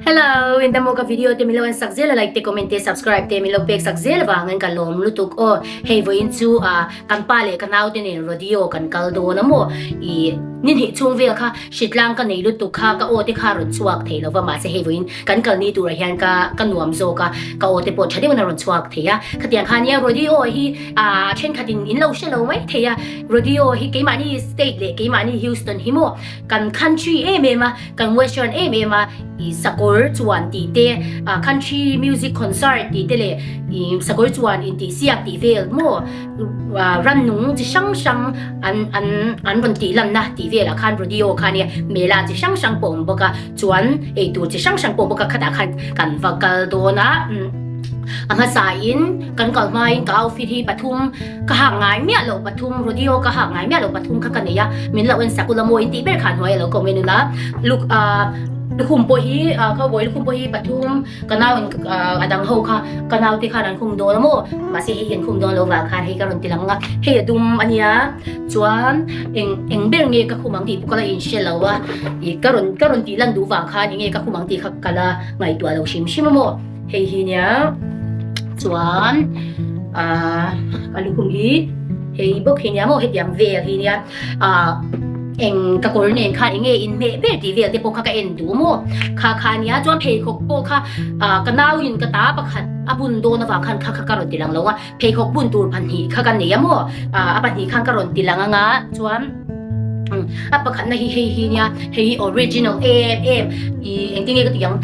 Hello, in damo ka video te milo en sak zel a like te comment te subscribe te milo pek sak zel wangin ka lawm lutuk aw. Hei vawiin chu a kan pa leh ka nau te nen rodeo kan kal dawn a maw i ni hnih chhung vel kha hritlang ka nei lutuk kha ka aw te kha rawn chhuak thei lova mahse hei vawiin kan kal ni turah hian ka ka nuam zawk a ka aw te pawh tha deuhin a rawn chhuak thei a khatiang kha nia rodeo hi a thenkhatin in lo hre lo mai thei a rodeo hi keimahni state leh keimahni Houston hi maw kan country em em a kan western em em a i sakawr chuan tih te ah country music concert tih te leh ih sakawr chuan intih siak tih vel maw ah rannung chi hrang hrang an an an rawn tih lanna tih velah khan rodeo kha nia mela chi hrang hrang pawh a awm bawk a chuan eitur chi hrang hrang pawh a awm bawk a khatah khan kan va kal dawn a a hmasa in kan kal hmain ka outfit hi pathum Ka hak ngai miah loh pathum, rodeo ka hak ngai miah loh pathum kha ka nei a, min lo en sak ula maw in tih ber khan hnuai a lo comment ula. Luk ah lukhum pawh hi ah cowboy lukhum pawh hi pathum ka nau in a dang ho kha ka nau te khan an khum dawn a maw mahse hei hi an khum dawn lo vang khan hei ka rawn ti lang a, hei a dum a nia chuan eng eng ber nge ka khum ang tih pawh ka la inhre lo a, ih ka rawn ka rawn tih lan duh vang khan eng nge ka khum ang tih kha ka la ngaihtuah lo hrim hrim a maw. Hei hi nia chuan ah ka lukhum hi hei bawk hi nia maw hetiang vel hi nia ah eng ka kawr nen khan eng nge inhmeh ber tih vel te pawh kha ka en duh maw kha kha nia chuan pheikhawk pawh kha ah ka nau in ka ta pakhat a bun dawn avang khan kha kha ka rawn ti lang lo a pheikhawk bun tur pahnih kha ka nei a maw ah a pahnih khan ka rawn ti lang anga chuan a pakhatna hi hei hi nia hei hi original em em ih engtin nge ka tih ang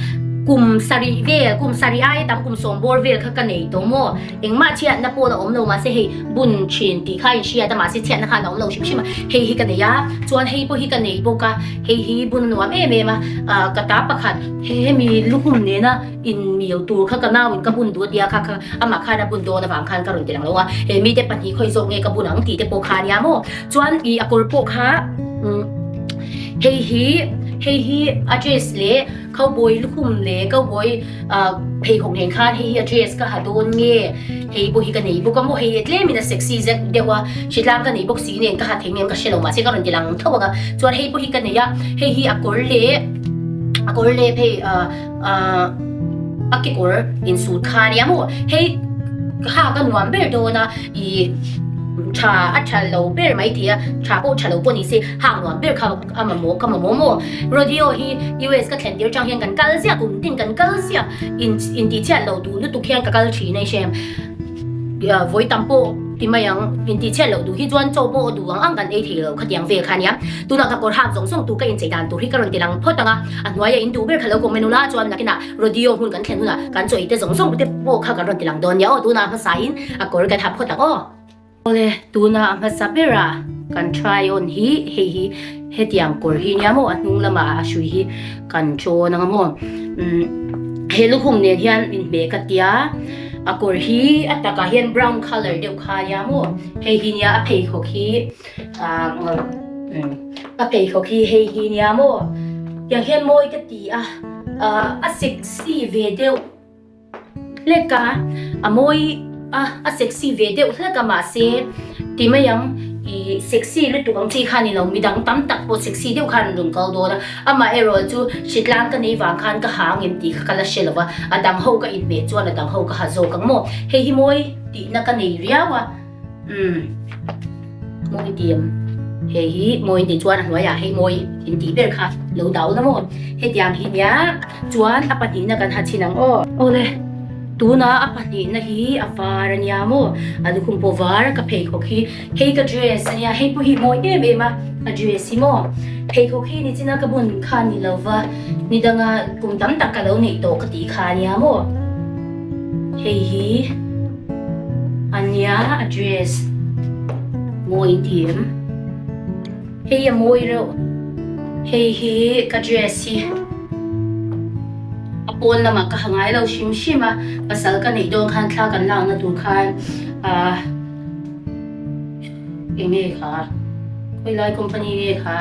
kum sarih vel kum sarih aia tam kum sawm bawr vel kha ka nei tawh maw engmah chhiatna pawh la awm lo mahse hei bun thin tih kha a inhriat a mahse chhiatna khan a awm lo hrim hrim a hei hi ka nei a chuan hei pawh hi ka nei bawk a hei hi bun a nuam em em a ah ka ta pakhat hemi lukhum nena In mil tur kha ka nau in ka bun duh a tia kha kha amah khan a bun dawn avang khan ka rawn ti lang lo a, he mite pahnih khawi zawk nge ka bun ang tih te pawh kha ania maw. Chuan ih a kawr pawh kha umm hei hi hei hi a dress leh cowboy lukhum leh cowboy ah pheikhawk nen khan hei hi a dress ka ha dawn nge hei pawh hi ka nei bawk a maw hei hi tlem in a sexy zet deuh a hritlang ka nei bawk si nen ka ha thei ngem ka hre lo mahse ka rawn ti lang tho ang a chuan hei pawh hi ka nei a hei hi a kawr leh a kawr leh phei ah Ahh a kekawr insut kha ania maw hei ha ka nuam ber dawn a ih tha a tha lo ber mai thei a tha pawh tha lo pawh ni se hak nuam ber kha a mamawh ka mamawh maw rodeo hi US ka thlen tir chang hian kan kal ziah kum tin kan kal ziah in intih chhiat loh duh lutuk hian ka kal thin a i hrem. Vawi tam pawh ti mai ang, intih chhiat loh duh hi chuan chaw pawh duh ang ang kan ei thei lo khatiang vel kha ania. Tunah ka kawr hak zawng zawng tur ka inchei dan tur hi ka rawn ti lang phawt ang a, a hnuaia in duh ber kha lo comment ula chuan nakinah rodeo hmun kan thlen hunah kan chaw ei te zawng zawng te pawh kha kan rawn ti lang dawn nia aw, tunah hmasa in a kawr kan ha phawt ang aw. Awle, tunah a hmasa berah kan try on hi hei hi hetiang kawr hi nia maw a hnung lamah a hrui hi kan tawn ang a maw. Umm he lukhum nen hian inhmeh ka tia a kawr hi a takah hian brown colour deuh kha nia maw hei hi nia a pheikhawk hi ah umm a pheikhawk hi hei hi nia maw tiang hian mawi ka ti a ah a sexy ve deuh. Hlek a, a mawi a, a sexy ve deuh hlek a mahse ti mai ang ih sexy lutuk ang chi kha ni lo midang tam tak pawh sexy deuh khan an rawn kal dawn a, amah erawh chu hritlang ka nei vang khan ka ha ang em tih kha ka la hre lo va, a dang ho ka inhmeh chuan a dang ho ka ha zawk ang maw, hei hi mawi tihna ka nei riau a. Umm mawi tiam hei hi mawi tih chuan a hnuaiah hei mawi intih ber kha lo dau na maw hetiang hi nia chuan a pahnihna kan ha chhin ang aw. Awle tuna a pahnihna hi a var a nia maw a lukhum pawh var ka pheikhawk hi hei ka dress a nia hei pawh hi mawi em em a a dress hi maw pheikhawk hi nichina ka bun kha ni lova nidanga kum tam tak ka lo neih tawh ka tih kha a nia maw hei hi. Ania a dress mawi diam hei a mawi reuh hei hi ka dress hi a pawn lamah ka ha ngai lo hrim hrim a pasal ka neih dawn khan thla kan lakna tur khan ah eng nge kha khawilai company nge kha.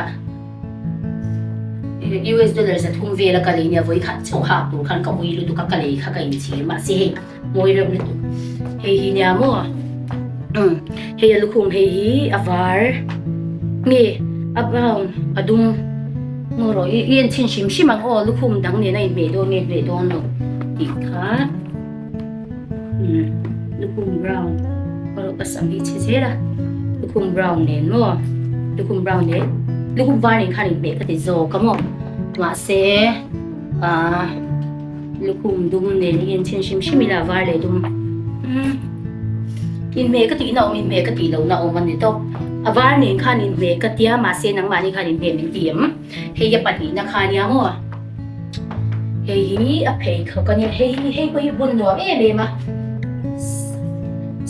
US dollar 300 vela ka lei nia vawi khat chauh hak tur khan ka ui lutuk a ka lei kha ka inchhir mahse hei mawi reuh lutuk hei hi nia maw umm hei a lukhum hei hi a var nge a brown a dum. Ngaw rawh i i en chhin hrim hrim ang aw lukhum dang nen a inhmeh dawn nge hmeh dawn lo tih kha umm lukhum brown ngaw rawh ka sam hi chhe zel a lukhum brown nen maw lukhum brown nen lukhum var nen khan inhmeh ka ti zawk a maw mahse ahh lukhum dum nen i en chhin hrim hrim ila var leh dum umm inhmeh ka tihna awm inhmeh ka tih lohna awm a ni tawp. A var nen khan inhmeh ka tia mahse nangmahni khan inhmeh min ti em? Hei a pahnihna kha ania maw? Hei hi a pheikhawk a nia, hei hi hei pawh hi bun nuam em em a,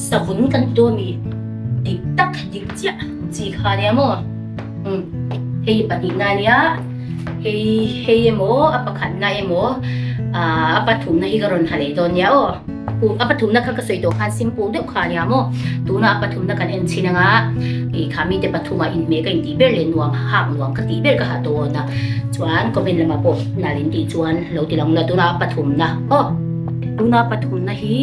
savun kan ti dawn mi dik tak dik chiah chi kha ania maw? Umm hei hi pahnihna ania, hei hei emaw a pakhatna emaw ah a pathumna hi ka rawn ha leh dawn nia aw. A pathumna kha ka sawi tawh khan simple deuh kha ania maw? Tuna a pathumna kan en chhin anga ih kha mite pathuma inhmeh ka intih ber leh nuam hak nuam ka tih ber ka ha dawn a chuan comment lamah pawh nal in tih chuan lo ti lang la tuna a pathumna aw. Tuna a pathumna hi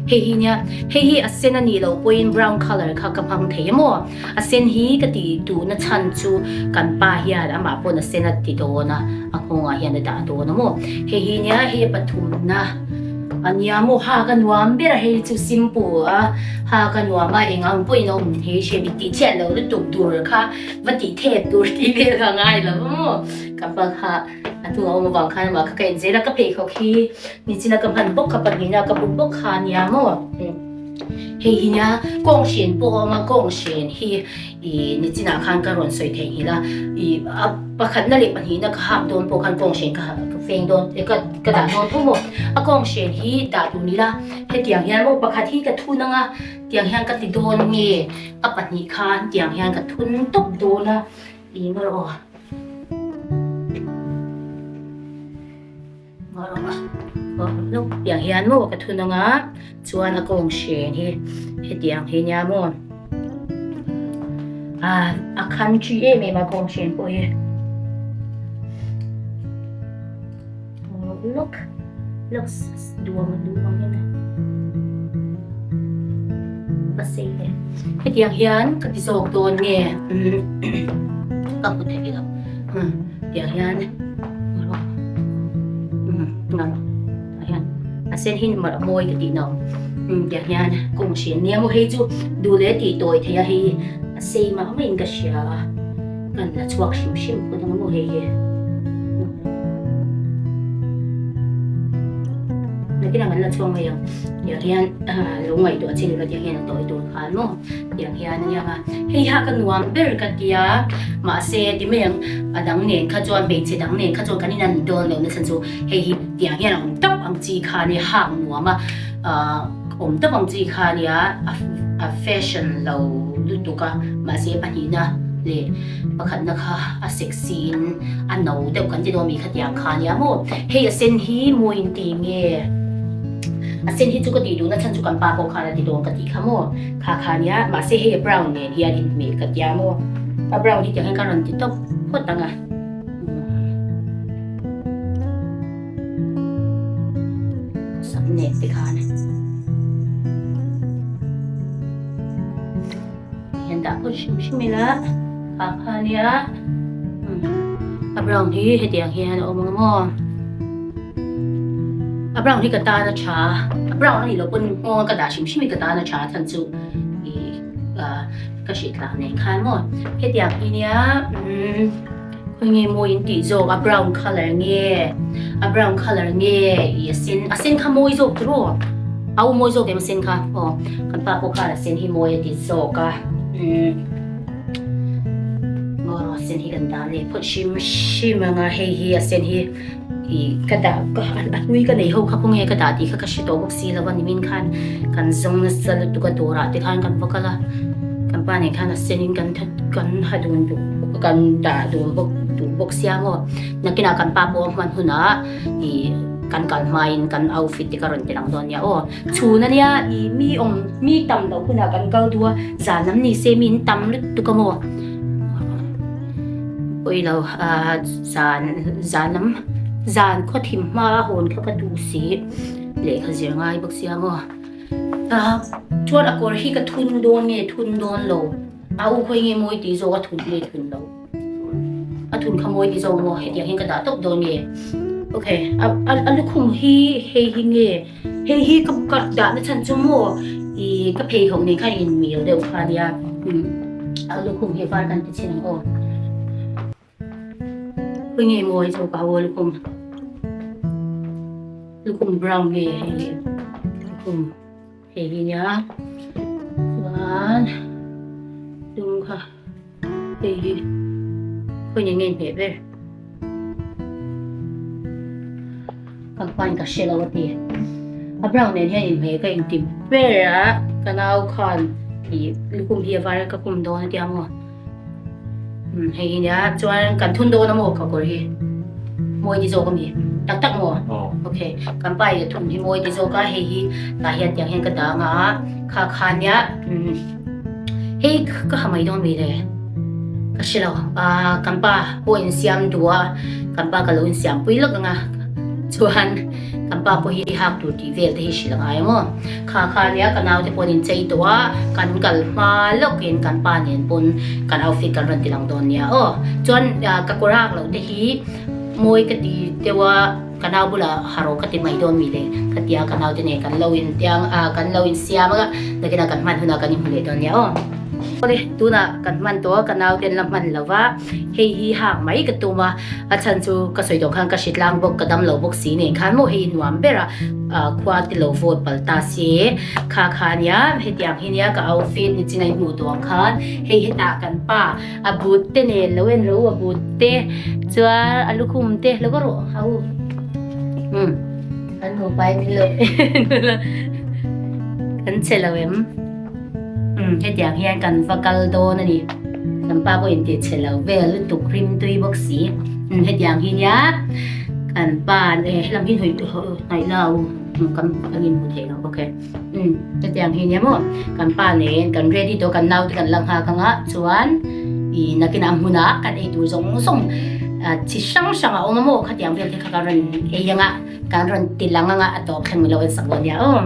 hei hi nia hei hi a sen a nih loh pawhin brown colour kha ka hmang thei a maw? A sen hi ka tih duhna chhan chu kan pa hian amah pawn a sen a ti dawn a a nghawngah hian a dah dawn a maw? Hei hi nia hei a pathumna. A nia maw ha ka nuam ber a hei chu simple a ha ka nuam a eng ang pawhin a awm thei hriat i tih chhiat loh lutuk tur kha va tih thep tur tih vel kha ngai lo maw ka pa kha a hnungah awm avang khan amah kha ka en zel a ka pheikhawk hi nichina ka hman bawk kha pahnihna ka buk bawk kha a nia maw hei hi nia kawng hren pawh a awm a kawng hren hi ih nichinah khan ka rawn sawi theihnghilh a ih a pakhatna leh pahnihna ka hak dawn pawh khan kawng hren ka ka feng dawn ka Ka dah dawn tho maw? A kawng hren hi dah tur ni la, hetiang hian maw pakhat hi ka thun anga tiang hian ka ti dawn nge a pahnih khan tiang hian ka thun tawp dawn a ih ngaw rawh aw ngaw rawh aw aw tiang hian maw ka thun anga chuan a kawng hren hi hetiang hi nia maw ah a country em em a kawng hren pawh hi. Look, look, duang duang hian a ka sei e. Hetiang hian ka ti zawk dawn nge ka hmu thei lo. Tiang hian hian a sen hi a mawi ka tih no. Tiang hian kawng hrian nia maw hei chu duh leh tih tawi thei a hei a sei mah maiin ka hria a. Kan la chhuak hrim hrim phawt ang maw hei hi. Nakinah kan la chhuak mai ang. Tiang hian lo ngaihtuah chin ila tiang hian a tawi tur khan maw. Tiang hian a nia. Hei ha ka nuam ber ka tia. Mahse ti mai ang a dang nen kha chuan hmeichhe dang nen kha chuan kan inan dawn lo nasa chu hei hi tiang hian a awm tawp ang chi kha nia hak nuam a awm tawp ang chi kha nia a fashion lo lutuk a mahse pahnihna leh pakhatna kha a sexy in a no deuh kan ti dawn mi khatiang kha nia maw hei a sen hi mawi in ti nge a sen hi chu ka tih duhna chhan chu kan pa pawh khan a ti dawn ka tih kha maw kha kha nia mahse hei a brown nen hian inhmeh ka tia maw a brown hi tiang hian ka rawn ti tawp phawt ang a. Sam nek te khan hian dah phawt hrim hrim ila kha kha ania a brown hi hetiang hian a awm ang maw a brown hi ka tan a tha a brown a nih loh pawn nghawng a ka dah hrim hrim hi ka tan a tha chhan chu ih ka hrihthlak nen khan maw hetiang hi nia umm. Khawi nge mawi in tih zawk a brown colour nge a brown colour nge ih a sen a sen kha mawi zawk tur aw a u mawi zawk em a sen kha aw kan pa pawh khan a sen hi mawi a ti zawk a umm aw a sen hi kan dah leh phawt hrim hrim ang a hei hi a sen hi ih ka dah ka a hlui ka nei ho kha khawnge ka dah tih kha ka hre tawh bawk si lo a nimin khan kan zawng nasa lutuk a dawrah te khan kan va kal a kan pa nen khan a sen in kan kan ha dun duh kan dah dun bawk duh bawk sia maw nakinah kan pa pawh a hman hunah ih kan kal hmain kan outfit te ka rawn ti lang dawn nia aw chhun ania ih mi awm mi tam loh hunah kan kal duh a zan lam ni se mi in tam lutuk a maw pawi lo ah zan zan lam zan khawthim hma a hawn kha ka duh si lehkha zir ngai bawk sia maw ah chuan a kawr hi ka thun dawn nge thun dawn lo. A u khawi nge mawi tih zawk a thun nge thun lo. A thun kha mawi ti zawk maw hetiang hian ka dah tawp dawn nge. Okay, a a lukhum hi hei hi nge hei hi ka ka dahna chhan chu maw ih ka pheikhawk nen khan in mil deuh kha nia a lukhum hi var kan ti chhin ang aw. Khawi nge mawi zawk a aw lukhum lukhum brown nge hei lukhum. Hei hi nia chuan dum kha hei hi khawi nen nge inhmeh ber ka hmain ka hre lo a ti a brown nen hian inhmeh ka inti ber a ka nau khan ih lukhum hi a var a ka khum dawn a tia maw umm hei hi nia chuan kan thun dawn a maw ka kawr hi mawi ti zawk a mi tak tak maw okay kan pa in a thun hi mawi ti zawk a hei hi tah hian tiang hian ka dang a kha kha nia umm hei ka ha mai dawn mi le ka hre lo ah kan pa pawh insiam duh a kan pa ka lo insiam pui lawk ang a chuan kan pa pawh hi hak tur tih vel te hi hrilh a ngai ang aw. Kha kha nia ka naute pawn in chei tawh a, kan kal hma lawkin kan pa nen pawn kan outfit kan rawn ti lang dawn nia aw. Chuan ka kawr hak loh te hi mawi ka ti deuh a, ka nau bulah ha rawh ka ti mai dawn mi le ka ti a, ka naute nen kan lo in tiang a kan lo in siam a, nakinah kan hman hunah kan inhmu leh dawn nia aw. Awle tunah kan hman tawh a, ka naute an la hman lo va, hei hi hak mai ka tum a, a chhan chu ka sawi tawh khan ka hritlang bawk ka dam lo bawk si nen khan maw hei nuam ber a. Khua te lo vote pal ta se kha kha nia hetiang hi nia ka outfit ni chin a i hmuh tawh ang khan hei hetah kan pa a but te nen lo en ro a but te chuan a lukhum te lo ka rawh ha u um kan hmu pai min lo kan che lo em um hetiang hian kan va kal dawn a ni kan pa pawh in ti che lo vel lutuk rim tui bawk si um hetiang hi nia kan pa eh helam hi hnaih la u kan kan in hmu thei lo okay um hetiang hi nia maw kan pa nen kan ready tawh kan naute kan la nghak anga chuan ih nakinah hmunah kan ei tur zawng zawng chi hrang hrang a awm a maw khatiang vel te kha ka rawn ei anga kan rawn ti lang anga a tawp thleng lo en sak dawn nia aw.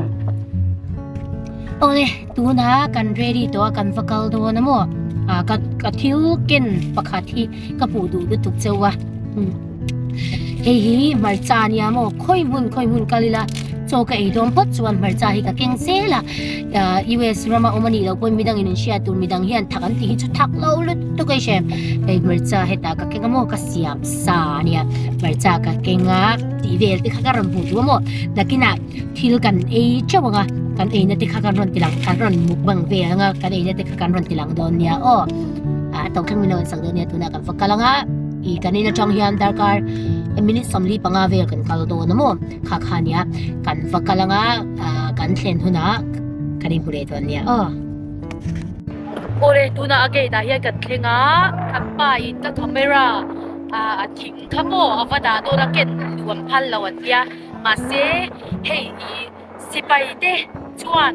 Awle tuna kan ready tawh a kan va kal dawn a maw ah ka ka thil ken pakhat hi ka hmuh duh lutuk cheu a hei hi hmarcha a nia maw khawi hmun khawi hmun kal ila chaw ka ei dawn phawt chuan hmarcha hi ka keng zel a ah US rama awm a nih loh pawhin midang in an hriat tur midang hian thak an tih hi chu thak lo lutuk a i hre hei hmarcha hetah ka keng a maw ka siam sa a nia hmarcha ka keng a tih vel te kha ka rawn hmuh duh a maw nakinah thil kan ei teuh ang a kan eina te kha kan rawn ti lang kan rawn mukbang vel ang a kan eina te kha kan rawn ti lang dawn nia aw ah a tawk thleng min lo en sak dawn nia tunah kan va kal ang a ih kan in atang hian darkar minute 45 vel kan kal dawn a maw kha kha nia kan va kal ang a ah kan thlen hunah kan inhmu leh dawn nia aw. Awle tunah a gate ah hian kan thleng a kan pa in ka camera ah a thing kha maw a va dah dawn a ken nuam phal lo an tia mahse hei ih sipai te chuan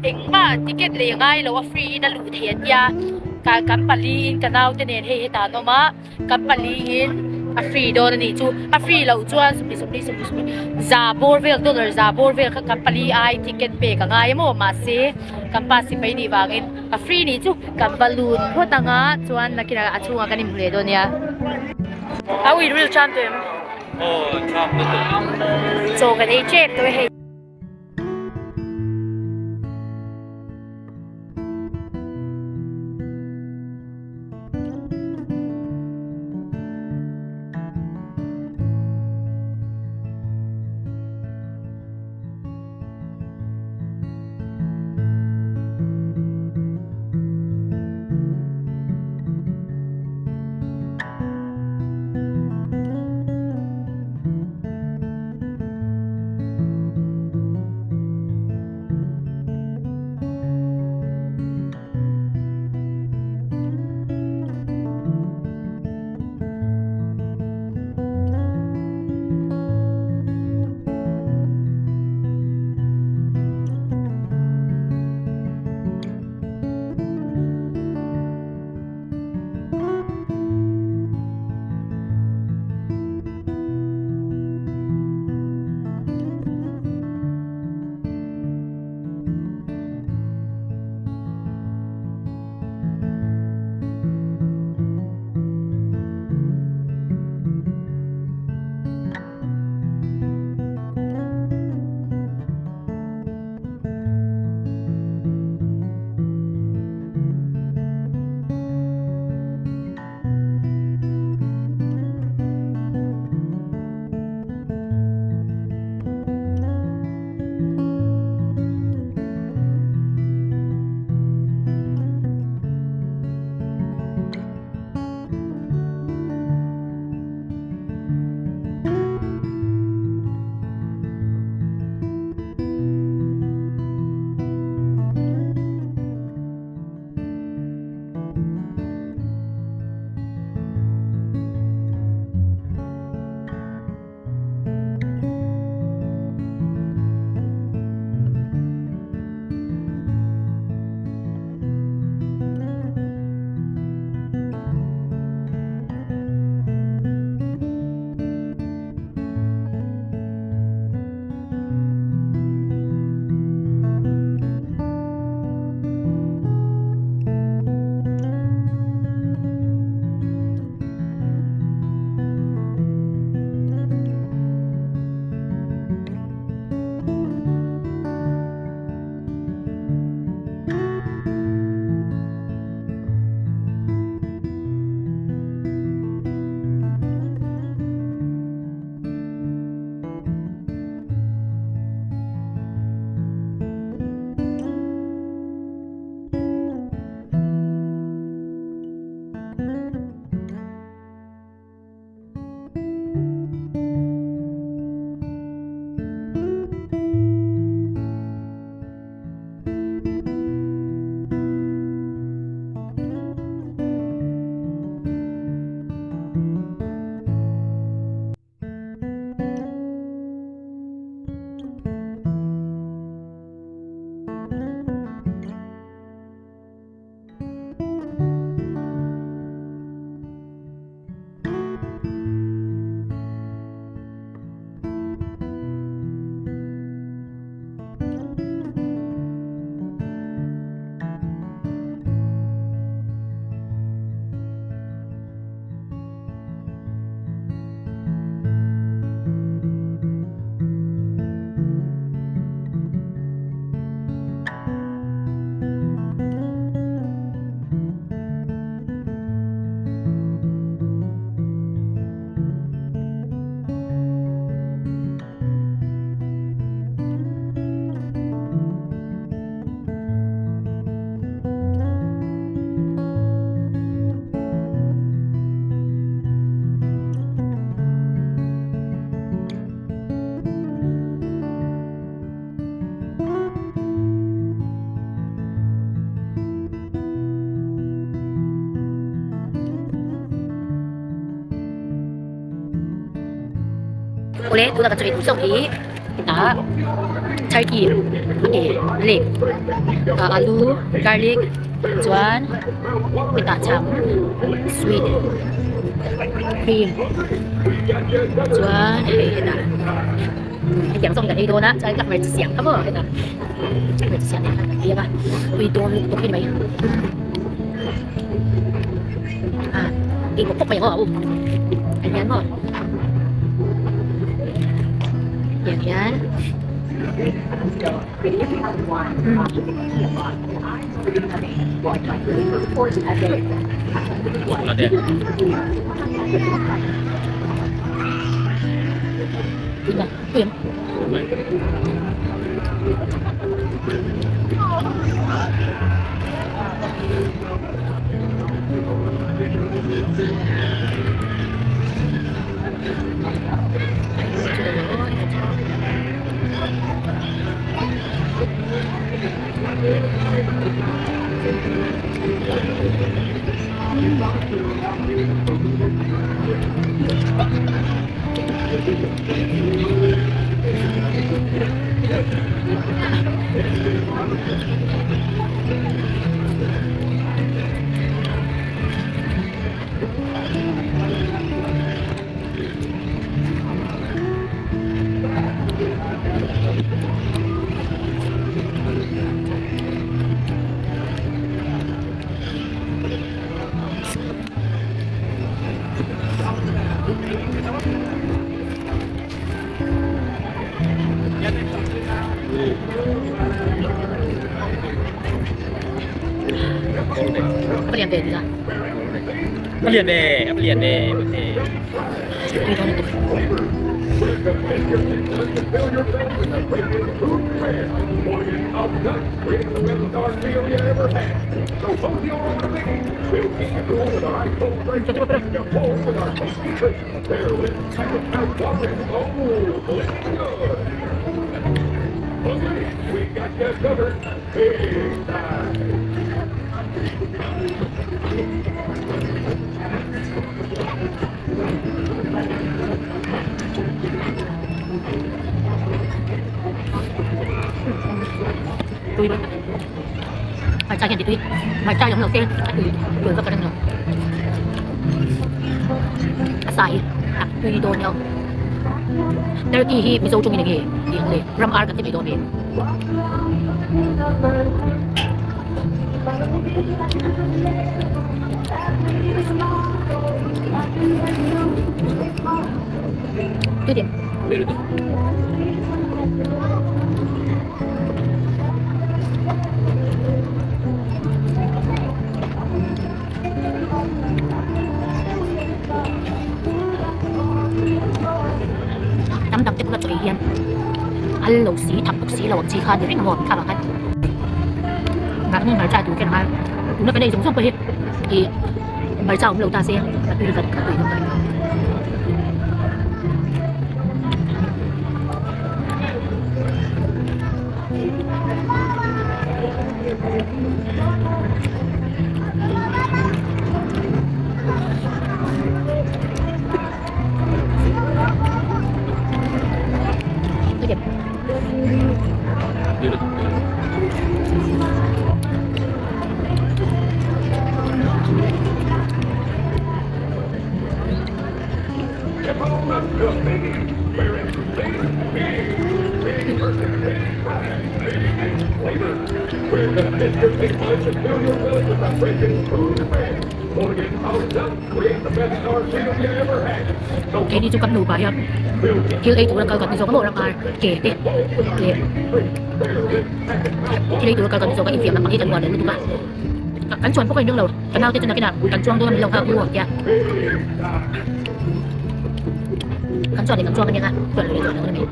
engmah ticket lei ngai lo a free in a luh thei an tia ka kan pali in ka naute nen hei hetah an awm a kan pali in a free dawn a nih chu a free loh chuan sawmhnih sawmhnih sawmhnih sawmhnih za bawr vel dollar za bawr vel kha kan pali ai ticket pek a ngai emaw mahse kan pa sipai nih vangin a free nih chu kan va lut phawt ang a chuan nakinah a chhungah kan inhmu leh dawn nia a ui ril tan tawh em? Aw thlak lutuk. Chaw kan ei tep tawh e hei. Awle tuna ka chaw ei tur zawk hi hetah turkey a ke leg alu garlic chuan hetah chhang sweet cream chuan hei hetah hetiang zawk hi kan ei dawn a chuan ka hmarcha siam kha maw hetah hmarcha siam nen khan kan ei anga tui dawn lutuk hi ni mai ah ei bawk bawk mai ang aw a u a hian maw tiang hian A lian ve a lian ve Tui mai. Hmarcha hian ti tui. Hmarcha hi awm lo se a tui tui vak a reng lo. A sa hi a tui dawn nia. Turkey hi Mizo tawngin enge tih ang le ram ar kan ti mai dawn mi. Tui dim. Tam dang te pawh la chaw ei hian al lo si thak bawk si lo ang chi kha ni reng a maw thak ang khan ngah nge hmarcha tur kher ang a tuna kan ei zawng zawng pawh hi ih hmarcha awm lo ta se a tui vat a tui vat a ni. Keini chu kan nupa hian thil ei tura kal kan ni zawk a maw ram ar ke te leh thil ei tura kal kan ni zawk a infiam lampang hi kan uar lo lutuk a kan chuan pawh ka inring lo ka naute chu nakinah kan chuang dawn a ni lo kha u a tia kan chuan leh kan chuang ania kha chuan lo leh chuan lo a ni.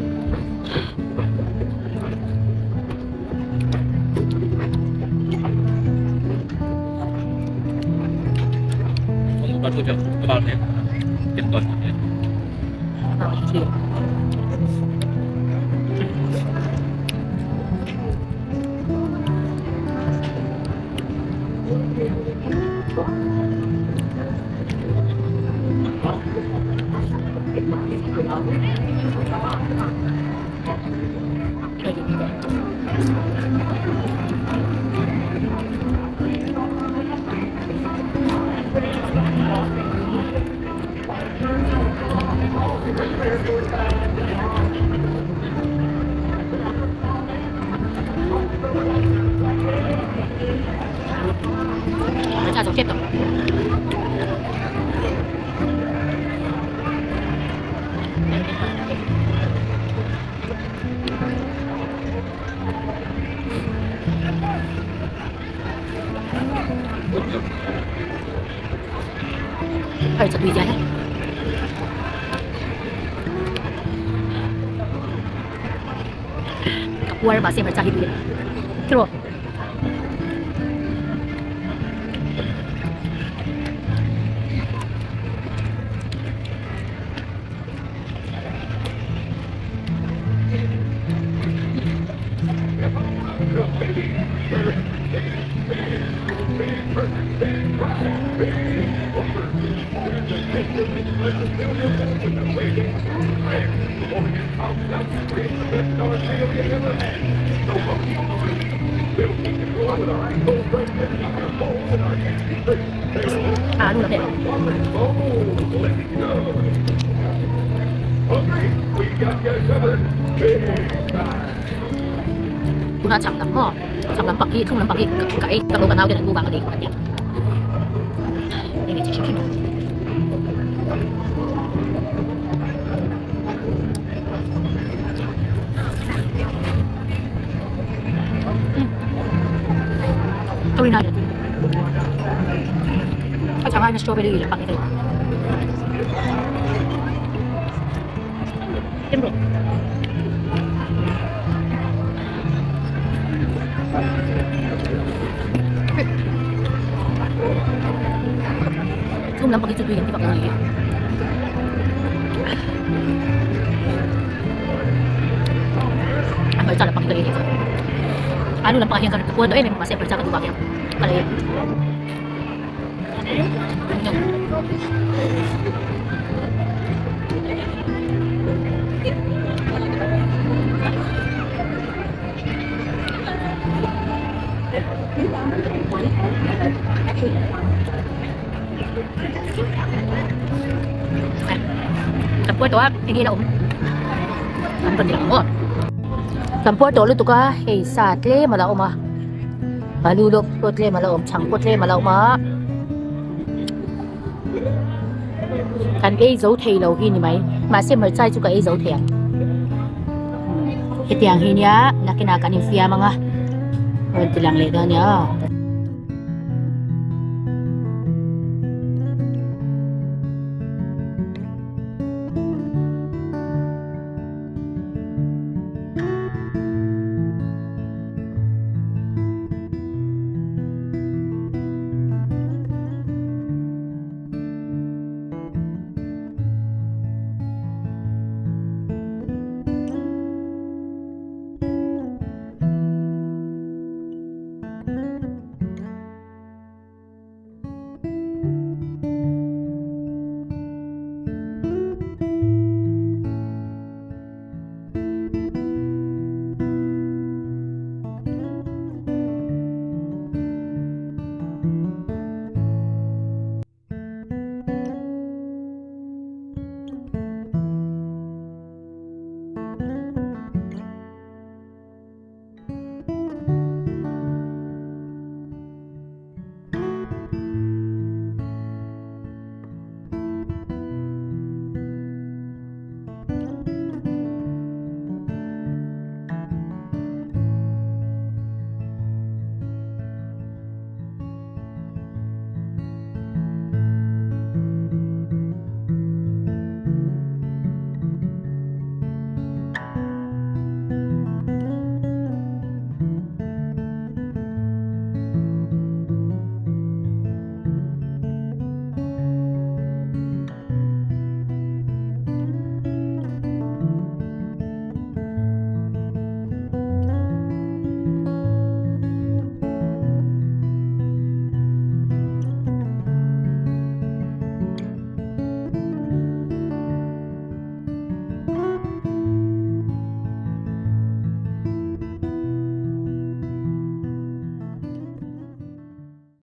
tui zia hi. Ka puar mahse hmarcha hi tui a ni. Tiraw. Alu lam leh. Tuna chhak lam maw chhak lam pak hi thung lam pak hi ka ei ka lo ka nau ten an bu vang a ni ka tia hei ni chi hrim hrim. A chang aiin strawberry leh pang hi Tem rawh. Thum lampang hi chu tui kan ti vak lo a ni hi. A hmarcha lampang hi ka ei thei chuan alu lampangah hian ka puan tawh em em mahse hmarcha ka duh vang hian ka la ei. Kan puar tawh a eng nge la awm an rawn ti lang maw kan puar tawh lutuk a hei sa tlem a la awm a alu lawk pawh tlem a la awm chhang pawh tlem a la awm a kan ei zo thei lo hi ni mai mahse hmarcha hi chu ka ei zo thei ang hetiang hi nia nakinah kan infiam ang a rawn ti lang leh dawn a nia.